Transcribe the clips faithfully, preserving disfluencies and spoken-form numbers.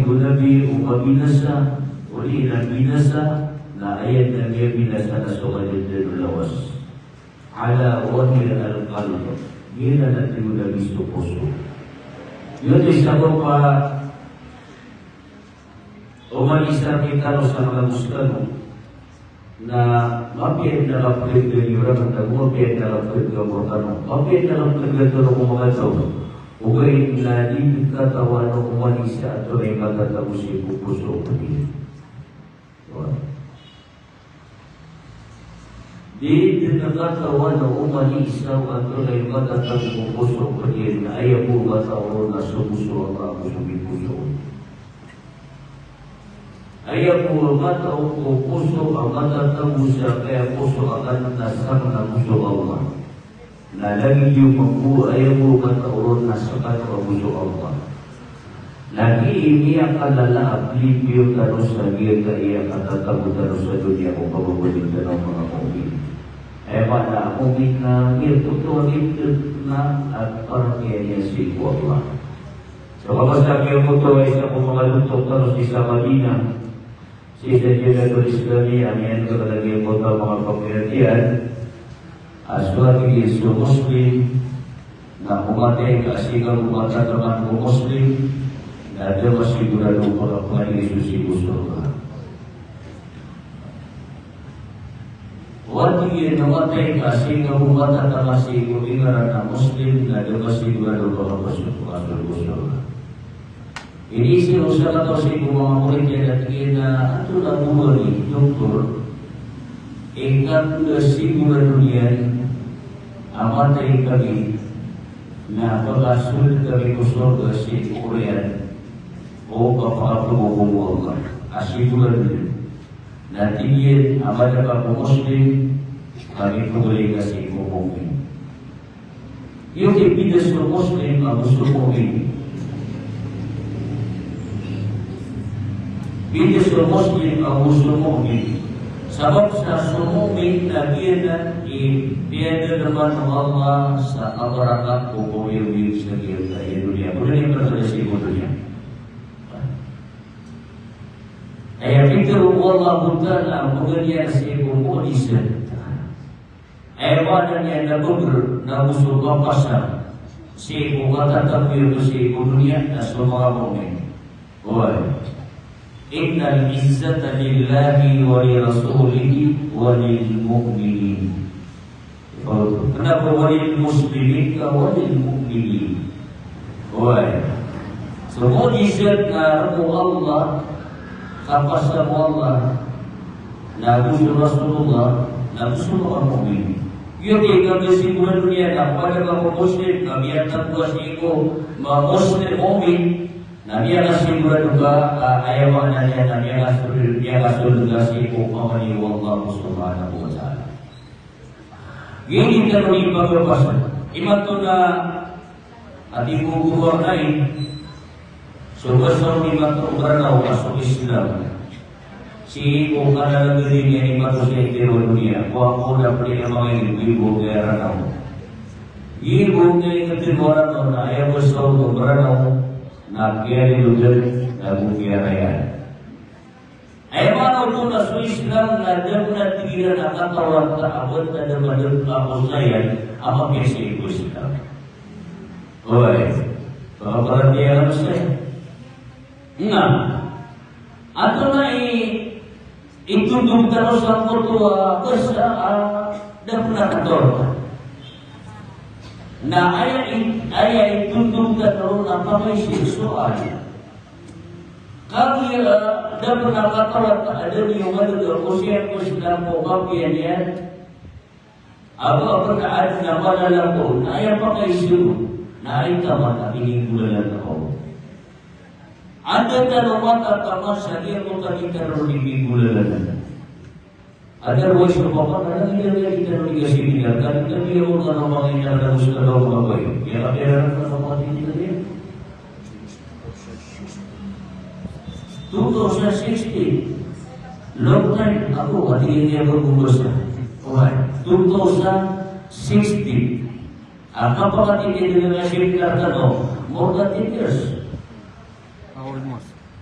Nabi o mabinasa, odi na binasa, na aya dn a miyabinasa na so kadadn o lawas. Ala wahiyal qalb. Giyanan a tig o Nabi so poso. Giyoto i sabap a oman i isa rktano sa manga boss tano na mapiya dn a kapkhailay iran, na mapiya dn a kapkhailay iran, mapiya dn a kapkhailay iran ko manga taw. Ogaid na di dn katawan o oman i isa antonaa i matatago sii ko poso o pd iyan. Di dn katawan o oman i isa antonaa i matatago ko poso o pd iyan, na aya bo a mataw ron na so poso o Allah, so poso. Aya bo a mataw ko poso a matatago sa kaya poso a kan na sakn ago so Allah. Na lagid iyo mambo, aya bo a mataw ron na sakn ago so Allah. Na di miyakalala a pilipiyo tano sa giyangkaya katatago tano sa doniya ko kababaloy tano a manga mu'min. Aya maana a mu'min na giyoto a miyatatago na a paratiyaya niya sii ko Allah. Sa mabasa ko giyoto a isa ko manga doktor tano sii sa Madinah, sii sa Jamiatul Islamiyah, a miyan'g lagid oto a manga pagkatiyan, a so, tig iyan, so Muslim na o matay ka sii ko manga taman ko Muslim, na da masigurado a pakapangasoy sii ko sorga. Oway, tig iyan, o matay ka sii ko manga taman sii ko ingaran a Muslim, na da masigurado a pakapangasoy ko sorga. Iniiza o sakataw sii ko manga morid iyan a tig iyan a, antonaa bo i doktor i kagiya sigurado niyan a matay kami na pakasold kami ko sorga sii ko oriyan o kapakapangokom o Allah? A sigurado niyan. Na tig iyan a madakl ko Muslim, kami pagari ka sii ko mu'min. Giyoto i bida so Muslim ago so mu'min. Bida so Muslim ago so mu'min. Sabap sa so mu'min na giyanan i piyadalman o Allah sa kabarakat ko pamilya sa giyangkaya doniya. Bolawan iyan pn sa giyangkaya doniya. Aya pitharo o Allahu Ta'ala a paganay iyan sii ko mu'jizat. Aya maana niyan na bgr na go so kapasa sii ko katatago iyan sii ko doniya na so manga mu'min. Oway. Innal izzata lillahi wa li rasulihi wa lil mu'minin. Kna ba wa lil muslimin ka wa lil mu'minin. Oway. So mu'jizat na rk o Allah, kapasa o Allah, na go so Rasulullah, na go so manga mu'min. Giyoto i kagiya sigurado niyan a madakl ko Muslim, ka miyatago sii ko manga Muslim, mu'min, na miyakasigurado ka, a, aya maana niyan na miyakasold, miyakasold ka sii ko pamilya o Allah Subhanahu wa Ta'ala. Giyoto i tano di pagpapasa. Imanto na, ati ko gowar na i, so basa o imanto o Ranaw a so Islam. Sii ko kanalagari niyan imanto sii ko doniya. Ko ako na pd a manga ini, giya bo a Ranaw. Giya bo a ini, giya bo a Ranaw, na aya basa o Ranaw na kiyalilodan ago kiyarayan. Aya maana oto na so Islam na da pn a tig iran a katawan ta a ba ta da madakl a osayan a mapiya sii ko Islam. Oway. Pakaparatiyaya ka osayan. Na antonaa i itondog tano sangkoto a basa a da pn a katawan ta? Na aya i, aya itondog tano na pakaisa so aya. Kagiya da pn a katawan ta a da niyo madakl a osayan ko Islam ko mapiya niyan. Ago a pn a adn a mala ko, na aya pakaisa on na aya taman a piniggolalan o Allah. Anda tano matataman sa giyangkoto a di tano di piniggolalan. Otherwise, opama ka na di tano di kasiminar, ka di tano di ako tano manginarna ko sa tano mabaya. Kaya kapira na tano mabaya. Two thousand sixteen. Long time ago, ati ini ako bubasa. Oway, two thousand sixteen. Ang kapakatindi nila na seminar tano, more than ten years. Ah, almost.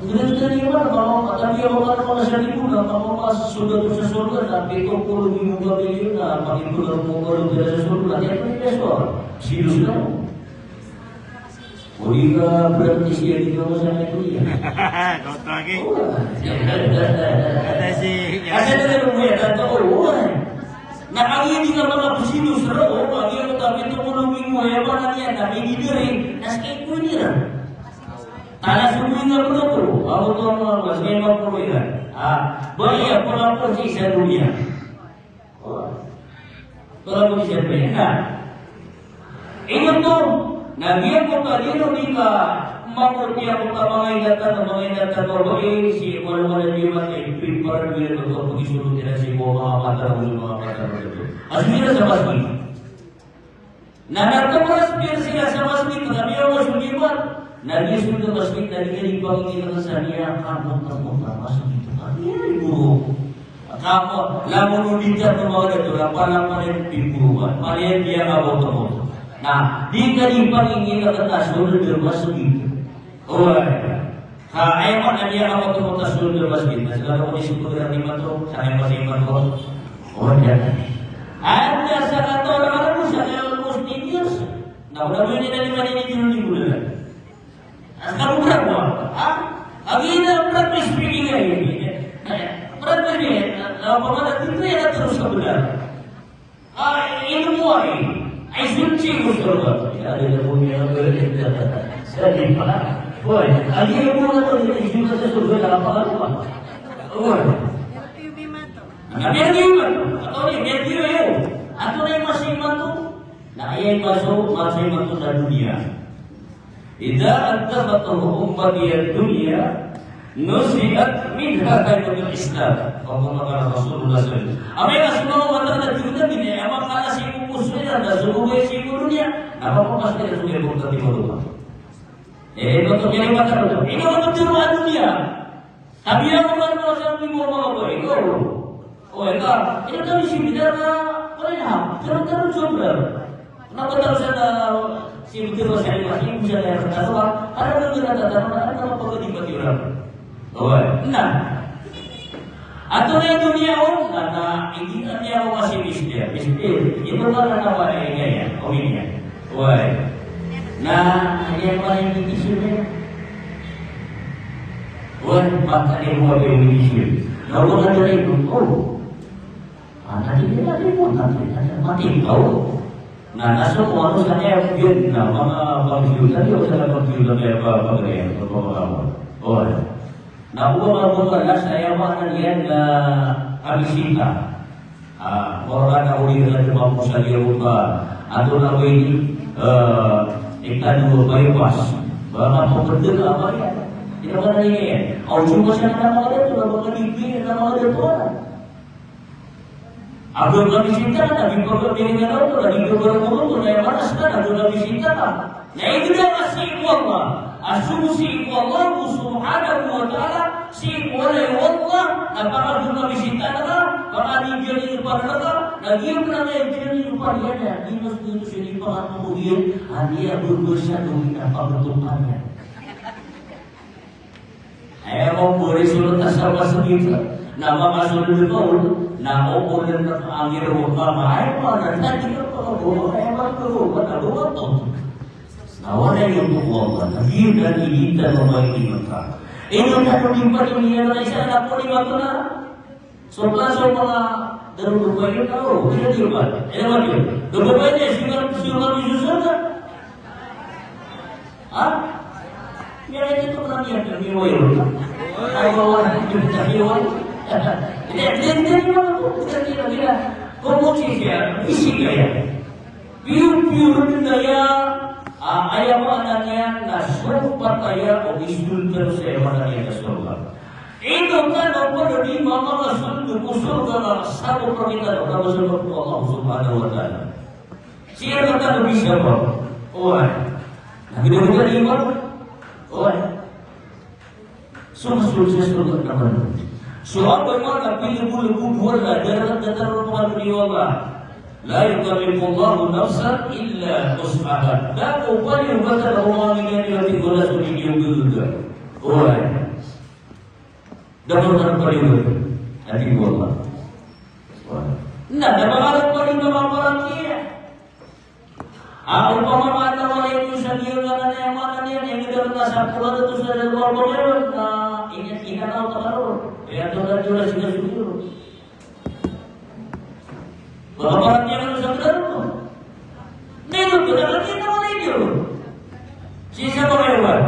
Ganda niyan man, mama, katabi ako ka na mama sa libo na, mama, mama, sa sorga to sa sorga, na pito polo mibo ka milyon na, pangito na mo ka lugar sa sorga, kaya ito yung investor. Silos na mo. O di ka berarti siya di ka masama ito niya. Koto lagi. Oo. Kata si, kasi na lang mo yan, kata ko, oo. Na kami di ka mga silos, pero, oo, kami ang katabi, ito ko nung minggu, ya, mana niya, na, hindi na rin, nas kay ko nila. Tala sumoy nga polo ko. Ako to ang mga mas, may mga polo yan. Ah, ba iya pala po sa isa dunya. Oh. Pala po sa isa dunya. Na, ingat to. Na, di ako talino, di ka, mako, di ako ka mga ingatan, mga ingatan, mga ingatan, si wala-wala di man, eh, prepare mo yan, pag-isulot nila si mga mata, mga mata, mga mata. As nila sa masjid. Na nagtawasbih sila sa masjid, na miyawa so Jumat. Na miyasold a masjid, na di niyan pangingilay sa niyan, kamot, kamot a masjid. Ano yan, guro? Kamot, langon o di ka tumawag ito, na pala, pala yung pipuro ka. Pala yung diya ka boto mo. Na, di ka di pangingilay ka na sold a masjid. Oway. Ka aya man a miyakamoto-moto a sold a masjid, na sgara ko di so pagari mato, sa kaya masih mato. Oway, diyan. Anda sa katawan a almost, sa kaya almost ten years. Na, wala mo yun na lima na yun, yun, yun, wala. Ang kabugra mo, ha? Ang ina, practice speaking na yun. Practice niya, na, na, pamana, dito yan ang terus sa benar. Ah, ino mo ay, ay suci ko sa sorga. Adi na po niya ang berita. Sa di pa. Hoy, adi na po na to, ino suci sa sorga, na kapakal pa. Hoy. Ano, biya di man. Ato ni, biya di man. Ato na yung masih mato. Na, ay, maso, masih mato sa dunia. Idha addafathu ummati ad-dunya, nuzi'at minha khaymatul Islam. Aw kama qala Rasulullah sallallahu alaihi wasallam. Amay ka so manga umat akn a tig o Nabi na, aya maana sii ko poso iran na so babay sii ko doniya, na mapapas iran so miyabagta ko Allah. Eh, ino oto kiyalipat a doniya? Ino oto kiyalipat a doniya? Tabiya ko man ko sa mimo manga bae ko. O, ika, ino kami si bidar na, wala na, pero, pero sobra. Na ba taw sa na, si bidar sa lima, si bidar sa lima, taso ba, ano ba kita tatanong na, ano ba pagkadipati orang? O, na. Ato na ito niya, o, na, na, hindi na niya ako kasi mister, mister, ito ba na naman ay kaya, o, hindi. Wai. Na, aya maana niyan di iso niyan. Wai, makailmo a biyo ni iso. Na, wala na rin, o. Ana, di na rin mo, na, di na rin, mati, o. Na, na, so, kung ano sa niya, yun, na, mga pagsutan, yun, sa pagsutan, kaya pa, pagkaya, pagkaya, pagkaya. Wai. Na o ba manga bokal na sa aya maana niyan na kabisita. Ah, Qur'an a oriyan na di ba mo sa liyaw ka. Ato na ba ini, eh, itano ba iwas. Ba nga pagpagdeg a ba yan. Ino ba na niyan? Aw, cuma sa na mga dato, na mga digdi, na mga dato, na. Ago ka bisita ka, na di pagkapiringan ako, na di ka barang ako, na aya maana ska, na ago ka bisita ka. Na aya ka sii ko Allah, a so sii ko Allah subhanahu wa ta'ala, sii ko walay o Allah, na pakaago ka bisita ka, pakaago ka bisita ka, na giya ka na kaya giya ka na pariyan, di mas gusto siya di pakaago giya, a di a berbesa doon na pagtupan niya. Aya mambori so lotas a pasagita, na makasold ka on, na okolen na angiro ka, aya maana na di ka pakabowa, aya maana ka bowa, na bowa to. Na wala iyo ko Allah, na di na di na mamaiti maka. Ino na ko di pa di niyan na isa na ko di maka na. So, kaso mga darong babae yun, o, hindi na di ba? Eh, naman yun. Darong babae niya, sino, sino kami susunod? Ha? Miyakikita ko lang yan, kami mo yun. Ay, bawa na yung kami mo yun. Hindi, hindi, hindi naman ako. Hindi, hindi, hindi. Kung mo siya, isi kaya. Piyo-piyo rin kaya, ah, aya maana niyan na so pataya o isultan sa aya maana niyan na sorga. Ino tano pd a di mamakasold ko sorga na sabot rktano, na masold ko Allah subhanahu wa ta'ala. Sii rktano bisa ba? Oway. Na gdagdag a iman? Oway. So masold sa sorga na man. So aya maana na pilibolebod o Allah, da rktano pakasold o Allah. La yukallifullahu nafsan illa wus'aha. Da ko paliyogat o Allah a tig o Allah so di niyo gagaga. Oway. Da ko paliyogat, a tig o Allah. Na, da ko paliyogat a paratiyaya. A, opama ka na walay niyo sa giya ka na aya maana niyan, aya ngka na sapolo a datos a dalowang babaw, na ina, ina na oto ka ron. Aya to na diyo na sii ka sugiyo. Ba paratiyaya ka sa gdaro. Nino, gdaro, ino, walay niyo. Sii sa pakayawan.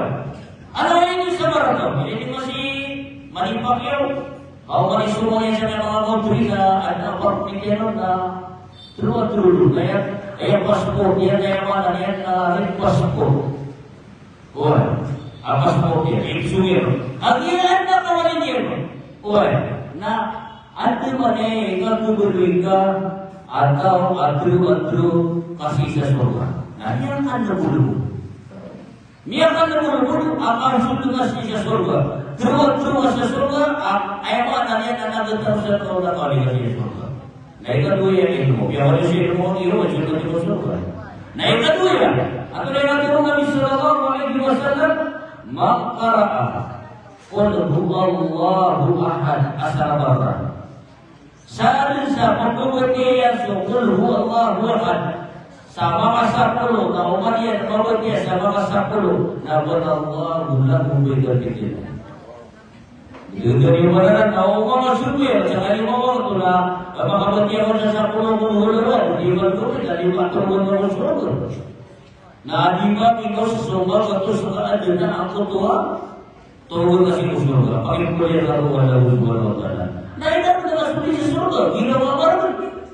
Ano, walay niyo sa barata. Ini masih manipak iyo. Aw, mani so mani sa manga country na, ano, apartment iyan na Tlo a tlo, aya, aya passport iyan, aya maana niyan, ah, red passport. Oway, a passport iyan, ipsong iyan. Kagiya adn a kawalay niyan. Oway, na adn man i kagobaloy ka, a taw a tlo a tlo ka sii sa sorga. Na miyakandapolo. Miyakandapolo a kasold ka sii sa sorga. Tlo a tlo ka sa sorga, a, aya maana niyan na nagataro sa tlo a tlo ka sii sa sorga. Na ikadowa iyan ilmo. Piyawali sa ilmo, iyo, a sorga, iyo, sorga. Na ikadowa iyan, antonaa i initoro o Nabi sallallahu alaihi wasallam, man qara'a qul huwallahu ahad asara marrat. Sa dn sa pmbatiya iyan so Qul huwallahu ahad sa makasapolo, na oman iyan mabatiya sa makasapolo, na banallahu lahu baitahu fil jannah. Jadi, jadi, ibarat na oman a sorga iyan, sa kalima wakto na, makabatiya ka sa sapolo Qul huwallahu ahad, di ba, di ba, di ba, Na di ba ikaw so somba ka to so kaadn a angkoto a torogan ka sii ko sorga. Pakipoliyat ka ko Allah subhanahu wa ta'ala. Na ino ka na kasold sa sorga, ginawa ka ron.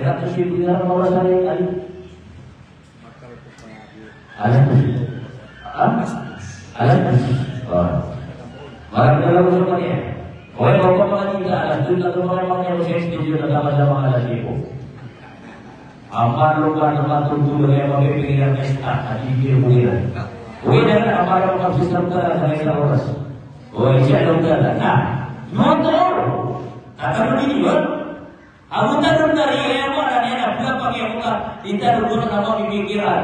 Iran a sii ko iran a mawasa na iyan. Alam. Ha? Alam. Ah. Maragdag ako sa kaniyan. Oway, ba ko manga di ka alam, doon na tumawag ako sa studio na tama sa manga alas singko. Amay ka na matutulog, aya mapipikiran ka sa, ah, di ko mira. Oway, na, amay ka magsisarap ka sa isang oras. Oway, siya lang ka na. Na, not all. Tatanggol niyo. Ago tano na ri, eh, aya maana niyan na pila pakiyamoka, di tano gona na mamimikiran.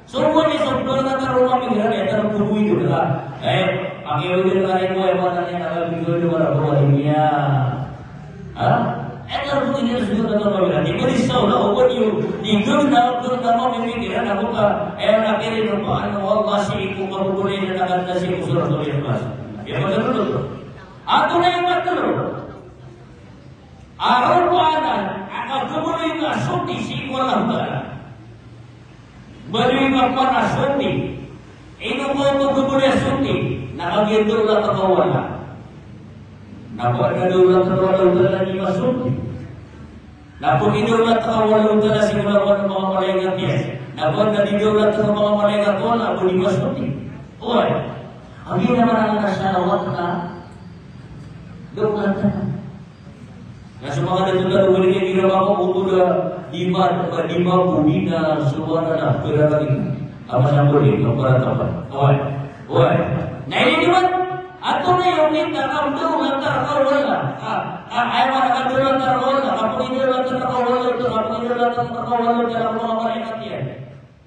So, gona so, gona na tano mamimikiran, eh, tano kubuy ko na. Eh, pakiyamoka na ri ko, aya maana niyan na mamimikiran, wala ko, wala niya. Ha? Eh, tano kubuy ko na, so, gona na tano mamimikiran. Di ba di sa wala, o, gona yun. Di gona na, gona na mamimikiran, ako ka, eh, na kiri ko pa, ano, Allah, sii ko, kabubuloy na, na, na, sii ko, Suratul Ikhlas. Aya maana niyan. Ato na aya maana niyan. A roo anan a kagabaloy nga soti sii ko Allahu Ta'ala. Baloy nga kowan a soti. Ino ko kagabaloy a soti? Na kagiya dawlat a kawala. Na kowan a dawlat a kawala o Allahu Ta'ala di masoti. Na pagidawlat a kawala o Allahu Ta'ala sii ko langowan o manga malaikat iyan. Na kowan a di dawlat o manga malaikat o Allah a di masoti. Oway. Agi na maana na salawat na dawlat a Na so manga dato tano, wali niyan igira mako, oto da lima, lima ko di na so manga na pera lagi. Ama sa boli, kaparatapan. Oway. Oway. Na ini di man, ato na iyo minta ka dawlat a kawala. Ah, ah, aya maana ka dawlat a kawala. Kapagidawlat a kawala, ito, kapagidawlat a kawala, ito, kapagidawlat a kawala, ito,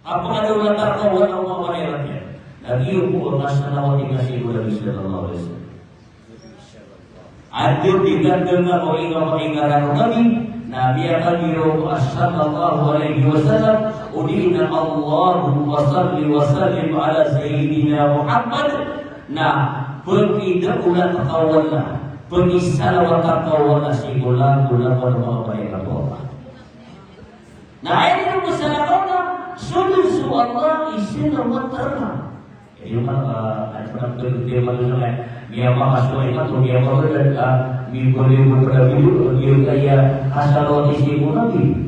kapagidawlat a kawala, ito, kapagidawlat a kawala. Lagid o pman a salawat i Nabi sallallahu alaihi wasallam. Anda di tanda nga ko inga, ko ingaran o Nabi, na Na miyakagiraw ko a sallallahu alaihi wasallam, odi na Allahumma salli wa sallim ala Sayyidina Muhammad. Na pkidakol a takawan na, pkisalawat a takawan na sii ko langolangon o manga malaikat o Allah. Na aya dn a salakaw na, so dn so Allah i salawat a takawan. Iyo, ah, ano pn a pagdagdag man sa kaya, miyamakasoy ka to, miyamakasoy ka, ah, mibali mo pala video, iyo kaya, asal o tisi mo nabi.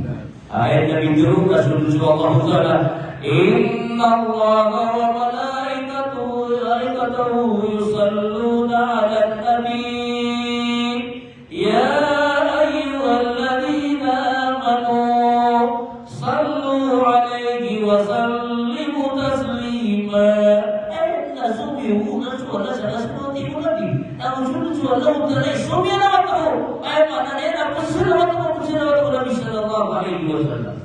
Ayat na bidiro na sudu so Allah Ta'ala, "Inna Allah wa malaikatahu, malaikatahu yusalluna ala nabi." Ya ayyuhalladhina amanu sallu alaihi wa sallimu taslima. Aya na so miyaona so Allah sa kasoy ko Nabi. Na so Allah Ta'ala i so miyalawat ko. Aya maana niyan na psalawat ko, psalawat ko Nabi sallallahu alaihi wasallam.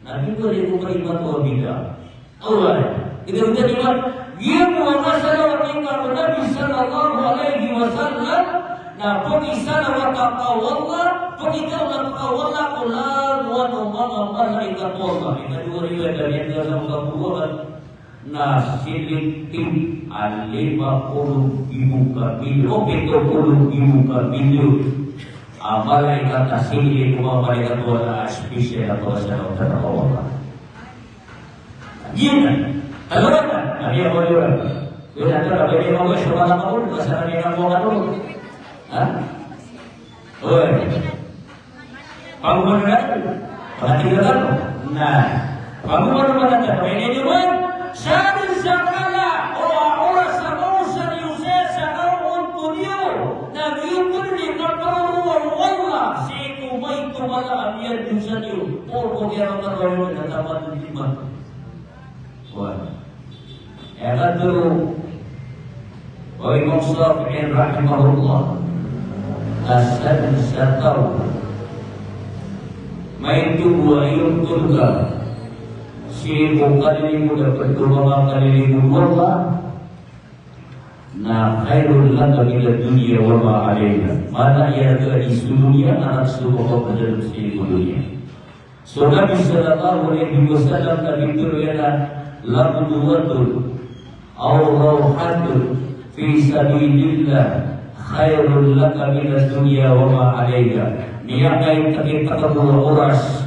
Na di ko di ko kalimat o bida. Oway. Ino bida di ba? Giya bo a masalawat ingka ko Nabi sallallahu alaihi wasallam, na pkisalawat ka o Allah, pkidakol ka o Allah ko langowan o manga malaikat o Allah. Ino di ko riwayat a miyadn sa manga buwagan. Na siling tib a lima polo gibo ka milyon, o pito polo gibo ka milyon a malaikat a siling ko manga malaikat o Allah a special a pkasalawat o Allah. Giyanan, talaga, na miyakaliwat. Giyanan, talaga, ba ini mo, so mala ka mo, kasama niya mo, ano? Ha? Oy. Pagmanagan, pagmanagan. Na, pagmanagan, pagmanagan. Sa dn sa kala o oras a mawasa niyo sa kaontod iyo, na giyoto dn i kaparorowa o Allah sii ko maito mala a miyadosa niyo. Poro ko kiyarata ko na tapat dn di ba. Oway. Aya katharo o Imam Shafi'i rahimahullah, na sadn sa taw a maito bo a inontod ka sii ko kalilimod a pd ko manga kalilimod o Allah, na khairun laka minad dunya wa ma alayha. Mala i rk a di so doniya ago so mapapd sii ko doniya. So Nabi sallallahu alaihi wasallam na pitharo iyan a, "Laghdatun aw rawhatun fi sabilillah khairun laka minad dunya wa ma alayha." Miyakaitk-itk bo a oras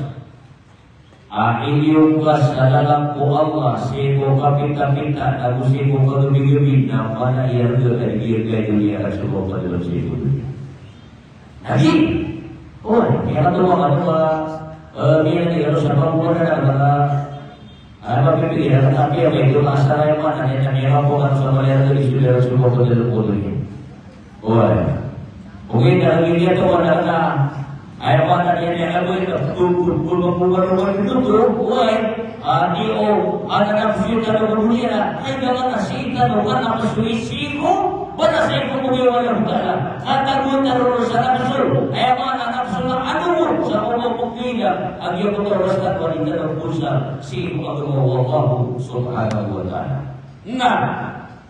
a iniyoka sa lalan o Allah sii ko kapitapita ago sii ko kagabigabi na mala i rk a di giyangkai a doniya ago so mapapd sii ko doniya. Lagi. Oy, aya katharo a, eh, miyakaliwat sa pagmanagan, ah, mapipili, ah, tapi aya ito na asar aya maana niyan na miyakapoon sa mala i rk a di so doniya ago so mapapd ko doniya. Oy. Ogaid na lagid iyan oto na, aya maana niyan na, aya maana niyan na, oy, a nanapso tano ko doniya, kailangan na sii tano kna kasoy sii ko, ba na sii ko manga wala btala. Katagoan tano ron sa napso. Aya maana a napso na adn sa manga pagkaila a giyoto a oras tano a di tano phoon sii ko agama o Allah subhanahu wa ta'ala. Na,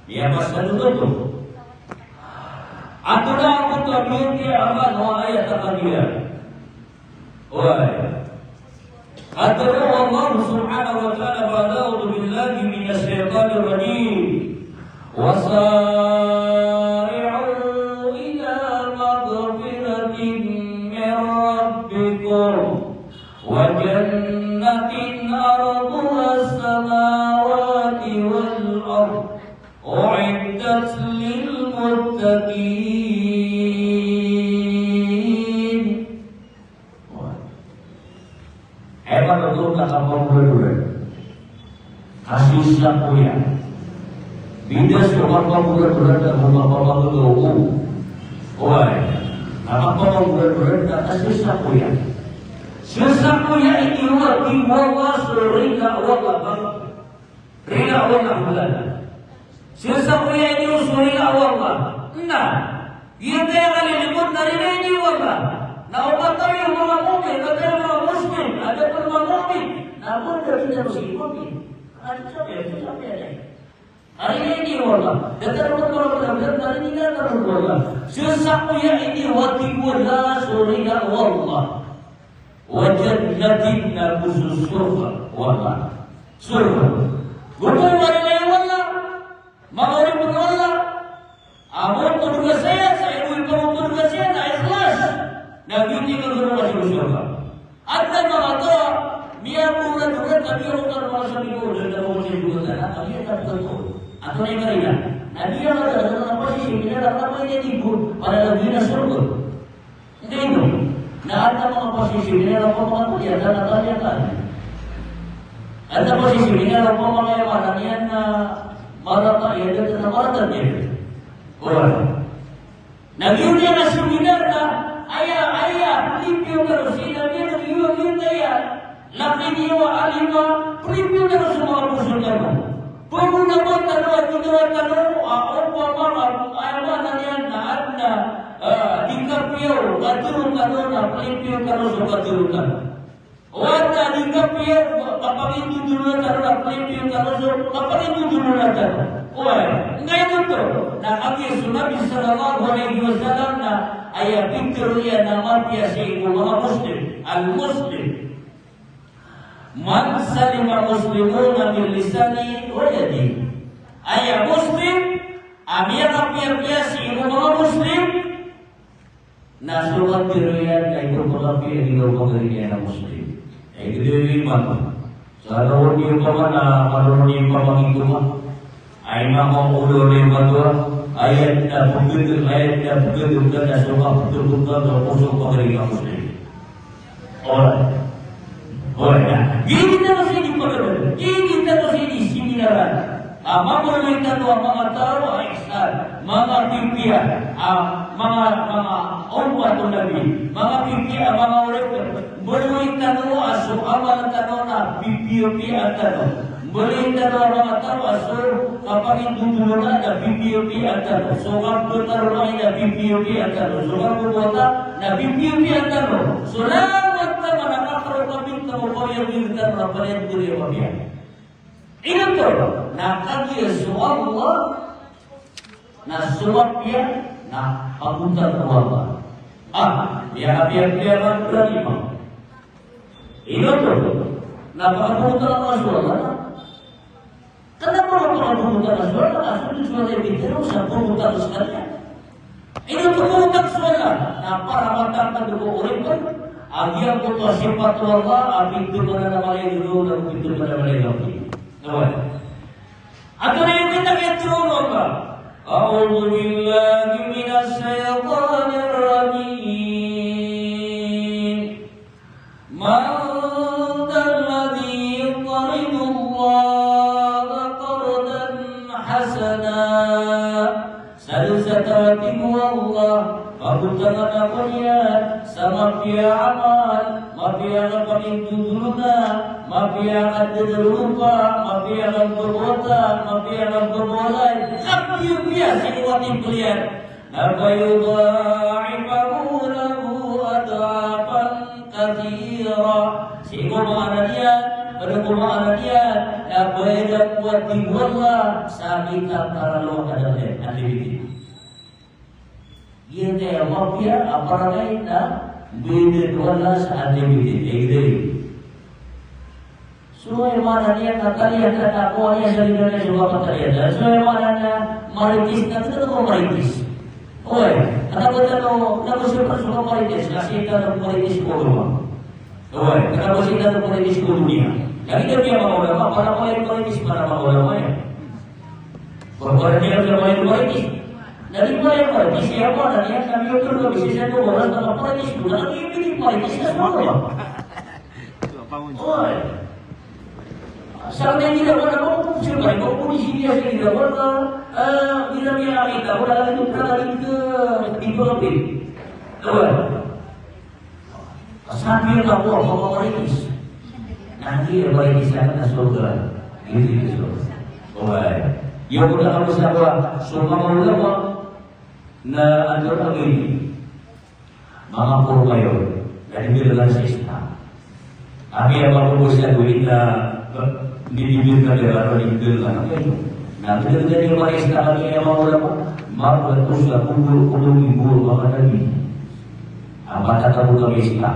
aya maana oto. Antonaa oto a miyatiyama o ayat a kagiya? Oway. Katharo o Allah subhanahu wa ta'ala, ba'da a'udhu billahi minash shaytanir rajim. Wasari'u ila maghfiratin min rabbikum wa jannatin arduhas samawati wal ard. U'iddat lil muttaqin. Aya maana oto na kapamboradoran. Kasoy sa koya. Bida so kapamboradoran ago kapamanggaw. Oway. Na kapamboradoran na kasoy sa koya. Sii sa koya iniyoka o Allah so rida o Allah. Rida o Allah. Sii sa koya iniyoka so rida o Allah. Na, giyangkaya kalilimod na rida o Allah. Na o katawi o manga mu'min, katawi o manga Muslim, adn pn manga mu'min. Na pn da kita Muslim, mu'min. Adi sa kaya, adi sa kaya. Rida o Allah. Datar o Allah, datar o Allah. Sii sa koya iniyoka o Allah so rida o Allah. Wa jannatin, na go so sorga o Allah. Sorga. Go pn a lalayon o Allah. Manga oripn o Allah. Aya ptoroga saya, sa aya bo i ptoroga saya na ikhlas. Na giyoto i kagolawla sii ko sorga. Adn a manga taw a miyakorakorat a miyakorakorat a manga sabi ko, da dn a manga sabi ko, da dn a manga sabi ko. Antonaa i karina? Na miyakorakorat a manga sabi ko, da dn a manga sabi ko. Para lagid na sorga. Ino, na adn a manga pasisi, miyakorakorat a manga taw a miyakorakorat. Adn a pasisi, miyakorakorat a manga, aya maana niyan na marata, aya dn a marata niyan. Oway. Na giyoto i seminar na, aya, aya, pilipiyo tano sii na miyakorakorat a manga taw a Lagid iyan a lima, pilipiyo tano so manga poso tano. Pagona ba tano a ginawa tano a opama a, aya maana niyan na adn a, ah, di kapiya o katharo tano na pilipiyo tano so katharo tano. O adn a di kapiya o kapangindodolonan tano na pilipiyo tano so kapangindodolonan tano. Oway, ngkaino oto? Na kagiya so Nabi sallallahu alaihi wasallam na aya pitharo iyan na mapiya sii ko manga Muslim, al-Muslim man salimal muslimuna min lisanihi wa yadihi. Aya Muslim a miyakapiyapiya sii ko manga Muslim na so katharo iyan na ipapakapiya iyan o pagari niyan a Muslim. Aya gdam iman. Sa ron i opama na, ron i opama iyan. Aya manga olo ni matoa, aya na pagdodon, aya na pagdodon ka na so kapagdodon ka na so pagari ka Muslim. Oway. Oway, na. Giyoto i sii di pagdodon. Giyoto i sii di seminaran. A, mabaloy tano a manga taw a ihsan, manga pipiya, a, manga, manga ummat o Nabi, manga pipiya, a, manga oripn. Mbaloy tano a so amal tano na pipiyapiyaan tano. Mbaloy tano a manga taw a so kapangindodolonan na pipiyapiyaan tano. So kaptharoon na pipiyapiyaan tano. So kapbowata na pipiyapiyaan tano. So langon tano na katharo ka pn tano, kaoyagoyag tano na palaya dn a mapiya. Ino oto? Na kagiya so Allah na so mapiya na pagotang o Allah. Ah, aya kapiyapiya na lima. Ino oto? Na pagotang o Allah so Allah. Kna ba pagotang o Allah so Allah, na so Allah na pitharo sa pagotang skaniyan. Ino oto pagotang so Allah? Na para matangkd ko oripn a giyangkoto a sipat o Allah a pitharo a mala i lolo, pitharo a mala i lolo. Oway. Antonaa i miyakatharo o Allah? A'udhu billahi minash shaytanir rajim. Man dhalladhi yuqridullaha qardan hasana. Sadn sa taw a tig o Allah, pagotangan ako niyan sa mapiya a amal, mapiya a kapangindodolona, mapiya a kadadalopa, mapiya a kababowata, mapiya a kababowalay, kapiyapiya sii ko katimbl iyan. Na fayudha'ifahu lahu ad'afan kathira. Sii ko maana niyan, pada ko maana niyan, na bayad ako, a tig o Allah, sa mitataralo a kadakl iyan, unlimited. Giya kaya mapiya a parangayan na mbayadan o Allah sa unlimited. Aya gdam. So aya maana niyan na kaliyan ka na kowa niyan sa lidan iyan so kapatariyan. So aya maana niyan maritis na tig tano ko maritis. Oway, kna ba tano, na ba siyopa so maritis, na sii tano maritis ko roma. Oway, kna ba sii tano maritis ko doniya. Lagid iyan a manga ulama, para manga maritis, para manga ulama iyan. Para manga ulama iyan maritis. Na di manga maritis, aya maana niyan na miyoto na bisnes ko oras na maritis, na di maritis na so ulama. Oway. Sa kna di na wala ko, siyempre, ko, ko di siya sa di na wala, eh, di na niya nakita, wala lang yung pagkakalit ko, di ko kapit. Oway. Sa kna ko, ako mamaritis. Na di maritis na ka na sorga. Di, di, di, sorga. Oway. Iyo ko na kamo sa ko, so manga ulama na antonaa ini. Manga poro kayo, na di dn sa Islam. Ami a manga poro sa ko ina, di di dn na di dn na di dn na. Na di dn na di dn sa Islam, ami a manga ulama, manga poro sa ko poro ko poro manga nabi. A matataro kami Islam.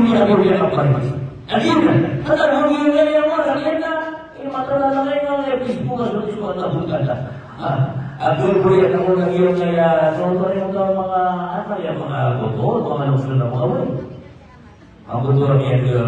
Ino a giyangkaya a parinti. A giyoto na. Kata a giyangkaya a mala, giyoto na. Ino mataan a giyangkaya a Facebook a so, so, a tabok kata. Ah, a giyangkaya a mala, giyangkaya, so, so, so, manga, ano, ya, manga goto, manga lungsod na manga way. Manga goto a giyangkaya,